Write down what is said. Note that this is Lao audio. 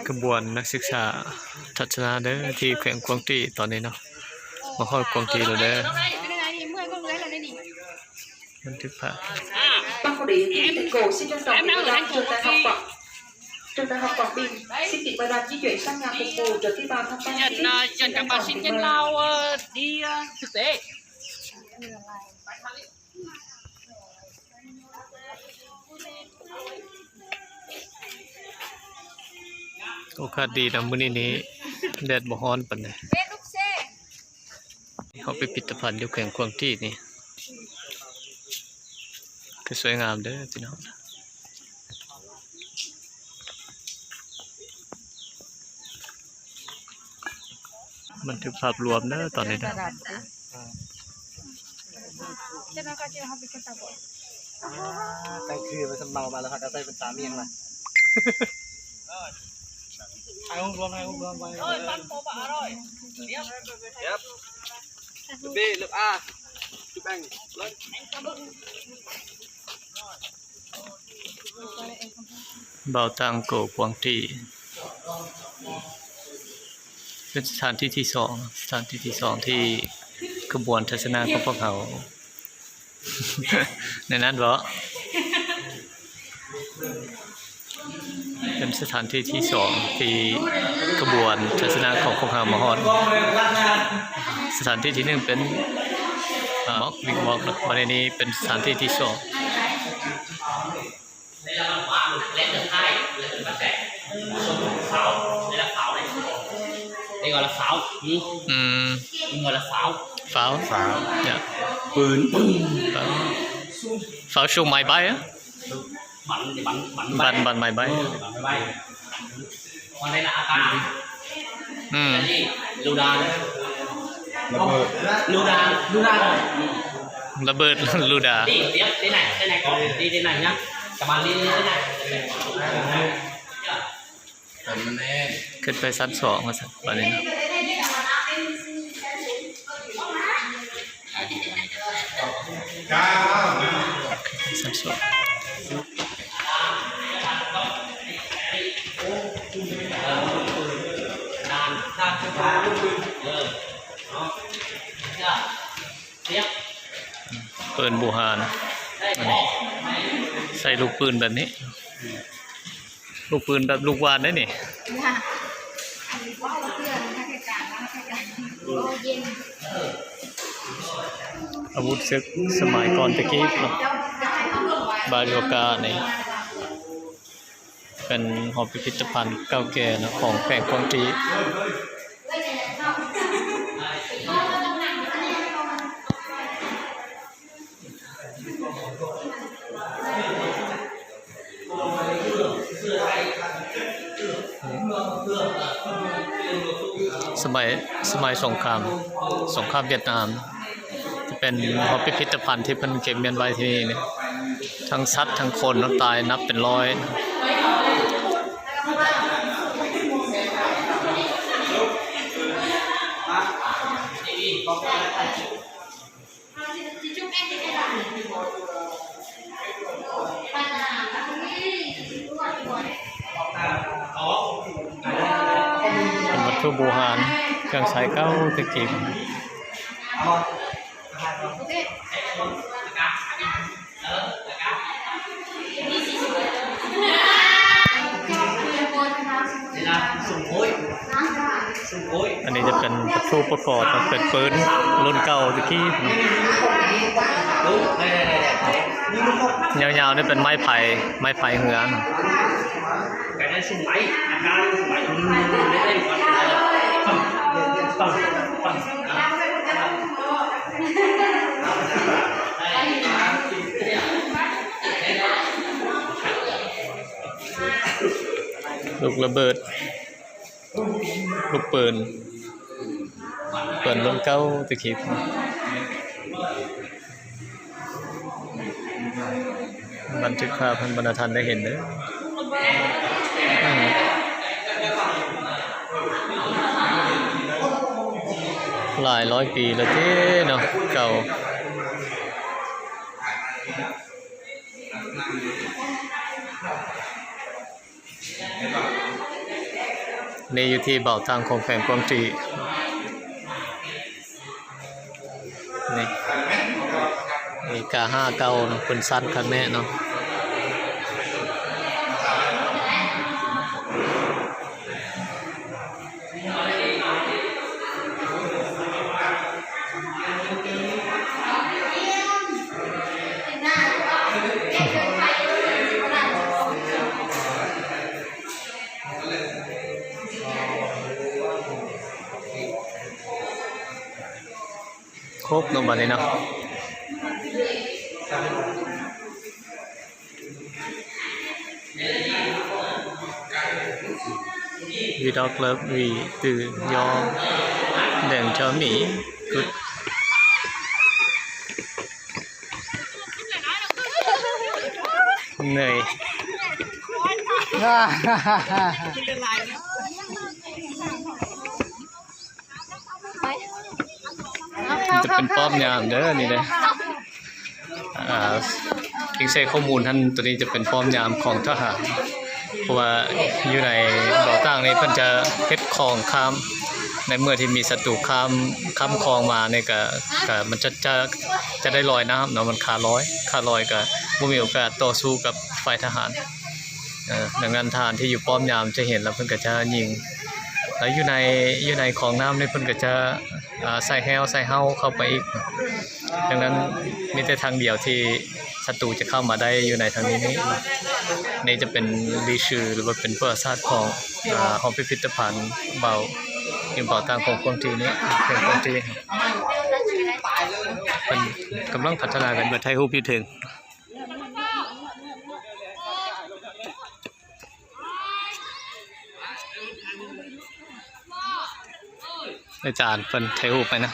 ຂະບວນນັກສຶກສາທັດສະນະເດີ ທີ່ແຂວງກວາງຕີຕອນນີ້ເນາະ ມາຮອດກວາງຕີແລ້ວເດີ. ບັນທຶກພາບ Ban quản lý tuyến phố Sài Gòn Đồng Nai, trường đại học Quảng, trường đại học Quảng Bình xin kính mời đoàn di chuyển sang nhà phục vụ, được đi vào tham quan di tích Sài Gòn Đồng Nai. Thực tế. ໂອກາດດີນະ ມື້ນີ້ນີ້ແດດບໍ່ຮ້ອນປານໃດ. ເຮົາໄປພິພິທະພັນຢູ່ແຂວງກວາງຕີນີ້ ຄືສວຍງາມເດີພີ່ນ້ອງ. ບັນທຶກພາບລວມເດີຕອນນີ້ເດີ. ກາງຄືນມັນເມົາມາແລ້ວ ພາກັນໃສ່ແວ່ນຕາມຽງລະ. ຖ່າຍຮູບລວມ ຖ່າຍຮູບລວມໄປ. ບ່າວຕາງໂກ ກວາງຕີ ເປັນສະຖານທີ່ທີສອງ ສະຖານທີ່ທີສອງທີ່ຂະບວນທັດສະນະຂອງພວກເຮົາ ໃນນັ້ນເບາະ ເປັນສະຖານທີ່ທີສອງທີ່ຂະບວນທັດສະນະຂອງພວກເຮົາມາຮອດ. ສະຖານທີ່ທີໜຶ່ງເປັນ ອາ ວອກ ວິກວອກ ແລ້ວບັດນີ້ເປັນສະຖານທີ່ທີສອງ. ອືມ ຟ້າວ ຟ້າວ ຍະ ປືນ ຟ້າວ ຟ້າວຊຸມໄມ້ໃບ ບັນ ບັນ ບັນ ບັນໄມ້ໃບ ເອີ ບັນໄມ້ໃບ ມັນໄດ້ລະອາກາດ ອືມ ລູດາ ລະເບີດ ລູດາ ລູດາ ລະເບີດ ລູດາ ນີ້ ຕຽກ ໄດ້ໄໝ ໄດ້ໄໝ ກໍ ນີ້ ໄດ້ໄໝ ນະ ສະບາຍດີ ໄດ້ໄໝ ຂຶ້ນໄປຊັ້ນສອງວ່າຊັ້ນ ບາດນີ້ນະ ຊັ້ນສອງ ເອີ ເນາະ ເປີນບູຮານ ອັນນີ້ ໃສ່ລູກປືນແບບນີ້ ລູກປືນແບບລູກຫວ່ານໄດ໋ນີ້ ອາວຸດເສິກສະໄໝກ່ອນແຕ່ກີ້ເນາະ ບາດຢູ່ການີ້ ເປັນຫໍພິພິທະພັນເກົ່າແກ່ເນາະ ຂອງແຂວງກວາງຕີ. ສະໄໝ ສະໄໝສົງຄາມ ສົງຄາມຫວຽດນາມ ຈະເປັນຫໍພິພິທະພັນທີ່ເພິ່ນເກັບມ້ຽນໄວ້ທີ່ນີ້ ທັງສັດທັງຄົນເນາະ ຕາຍນັບເປັນຮ້ອຍ. ວັດຖຸບູຮານ ເຄື່ອງໃຊ້ເກົ່າແຕ່ກີ້. ອັນນີ້ຈະເປັນວັດຖຸປະກອບ ເປັນປືນລຸ້ນເກົ່າແຕ່ກີ້ ຍາວໆ ນີ້ເປັນໄມ້ໄຜ່ ໄມ້ໄຜ່ເຮືອ. ລູກລະເບີດ ລູກປືນ ເປັນລຸ້ນເກົ່າແຕ່ກີ້. ບັນທຶກພາບໃຫ້ບັນດາທ່ານໄດ້ເຫັນເດີ. ອືມ ຫຼາຍຮ້ອຍປີແລ້ວເດ້ເນາະ ເກົ່າ. ນີ້ຢູ່ທີ່ເບົາຕາງຂອງແຂວງກວາງຈີ. ນີ້ ເອກາຫ້າເກົ້າເນາະ ເພິ່ນຊັດຄັກແນ່ເນາະ. ຄົບເນາະ ບາດນີ້ເນາະ. ວີດັອກເລີບວີຕື້ຢໍແດງຈະມີກຸດເນີຍ. ມັນຈະເປັນປ້ອມຍາມເດີ ນີ້ເດີ. ອ່າ ອີງໃສ່ຂໍ້ມູນຫັ້ນ ໂຕນີ້ຈະເປັນປ້ອມຍາມຂອງທະຫານ ເພາະວ່າຢູ່ໃນເບົາຕາງນີ້ ເພິ່ນຈະເຮັດຂອງຂ້າມ ໃນເມື່ອທີ່ມີສັດຕູຂ້າມ ຂ້າມຂອງມານີ້ ກະ ກະມັນຈະ ຈະ ຈະໄດ້ລອຍນ້ຳເນາະ ມັນຄາລອຍ ຄາລອຍກະບໍ່ມີໂອກາດຕໍ່ສູ້ກັບຝ່າຍທະຫານ. ເອີ ດັ່ງນັ້ນທະຫານທີ່ຢູ່ປ້ອມຍາມຈະເຫັນແລ້ວ ເພິ່ນກໍຈະຍິງ ແລ້ວຢູ່ໃນ ຢູ່ໃນຂອງນ້ຳນີ້ ເພິ່ນກໍຈະ ອ່າ ໃສ່ແຮ້ວໃສ່ເຮົາເຂົ້າໄປອີກ. ດັ່ງນັ້ນມີແຕ່ທາງດຽວທີ່ສັດຕູຈະເຂົ້າມາໄດ້ຢູ່ໃນທາງນີ້. ນີ້ຈະເປັນລີຊື່ ຫຼືວ່າເປັນປະຫວັດສາດຂອງ ອ່າ ຫໍພິພິທະພັນເບົາ ຢູ່ເບົາຕາງຂອງກວາງຈີນີ້ ເຂດກວາງຈີ. ເພິ່ນກຳລັງພັດທະນາກັນ ມາຖ່າຍຮູບຢູ່ເທິງ. ອາຈານເພິ່ນຖ່າຍຮູບໄປນະ.